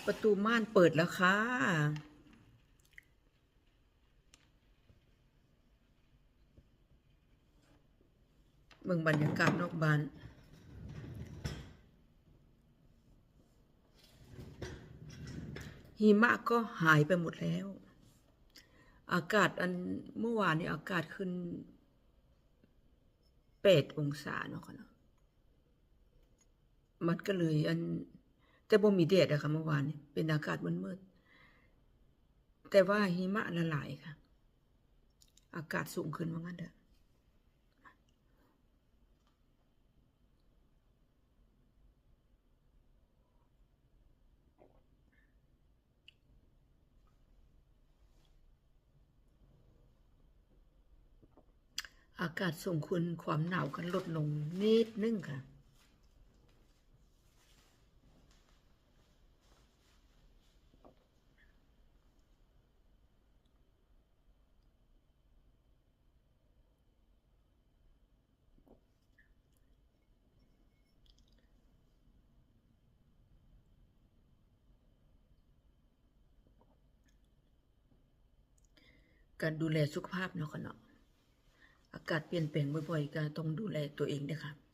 ປະຕູມ່ານເປີດແລ້ວຄ່ະ. ເບິ່ງບັນຍາກາດນອກບ້ານ. ຫິມະກໍຫາຍໄປໝົດແລ້ວ. ອາກາດອັນ ເມື່ອວານນີ້ອາກາດຂຶ້ນແປດອົງສາເນາະ ມັນກໍເລີຍອັນ ແຕ່ບໍ່ມີແດດເດ້ອະຄ່ະ ເມື່ອວານນີ້ເປັນອາກາດມືດໆ ແຕ່ວ່າຫິມະລະລາຍຄ່ະ ອາກາດສູງຂຶ້ນວ່າຊັ້ນເຖາະ. ອາກາດສູງຂຶ້ນ ຄວາມໜາວກໍລົດລົງນິດໜຶ່ງຄ່ະ. ການດູແລສຸຂະພາບເນາະ ອາກາດປ່ຽນແປງບ່ອຍໆ ກໍຕ້ອງດູແລຕົວເອງເດ້ອຄ່ະ.